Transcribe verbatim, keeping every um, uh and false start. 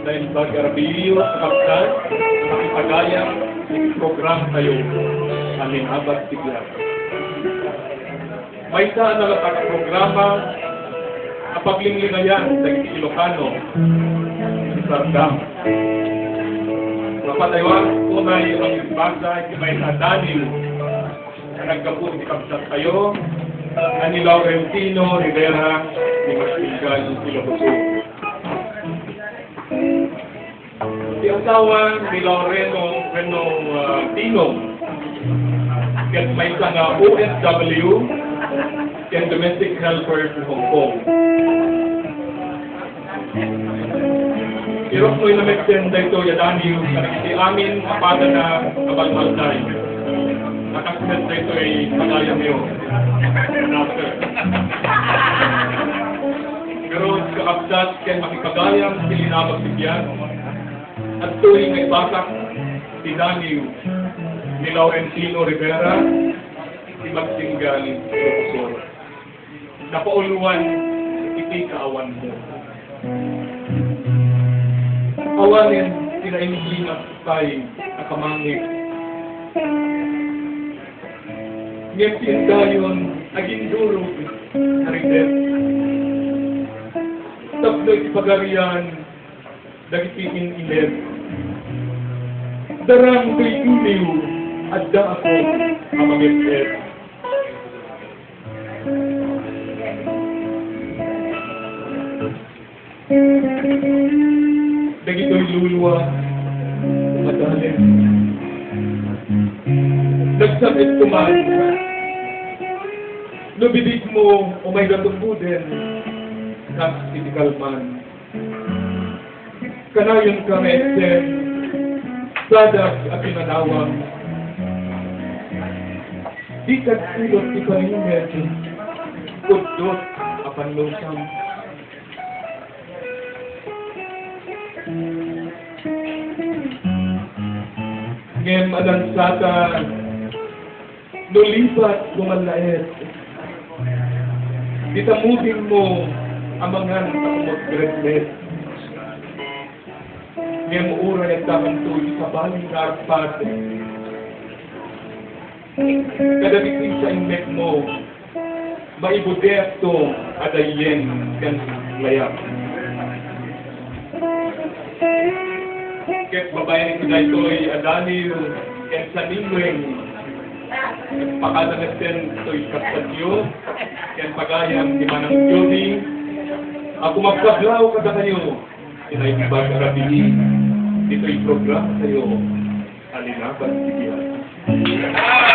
Naimbag a rabii, kakabsat, makipagayam iti programatayo a Linabat ti Biag. Maysa a nalatak a programa a paglinglingayan dagiti Ilocano iti sardam. Mapataywan unay a mangimbasa iti maysa a daniw a naggapu iti kabsattayo a ni Laurentino Rivera ti Masingan, Ilocos Sur. Ti asawa ni Laureno wenno, ah, Tino ket maysa nga O F W ken domestic helper ti Hong Kong. Iruknoy na metten daytoy a daniw kadagiti amin a padana a balbalday. Nakasmet daytoy pagayamyo. Master. Pero kakabsat ken makipagayam ti Linabat ti Biag, adtoy nga ibasak ti daniw ni Laurentino Rivera ti Masingan, Ilocos Sur. Napauluan iti kaawanmo. Awanen ti naimlinak pay a kamangit. Ngem ti indayon agindurog a ritet. Tapno iti pagarian dagiti in-ined. Darang toy iliw, adda ako a manged-ed. Dagitoy lulua, madalen. Nagsakit ko man. No bidigmo, umay natumbuden, kas iti kalman. Kanayon ka nga Ester, sadak a pinanawag. Di kad ulot ti paninged, udot a panlusam. Ngem adansata, no lipat ko man laeng, di tamudingmo a mangan ta kumot gretmet. Ngem uray addakanto iti sabali nga arpad, kadagiti sainnekmo, maibudekto a dayeng ken layap. Ket babaen iti daytoy a daniw ken sanimreng, pakada metten toy kabsatyo ken pagayam ti Manang Jody a kumabkablaw kadakayo iti naimbag a rabii ditoy programatayo a Linabat ti Biag.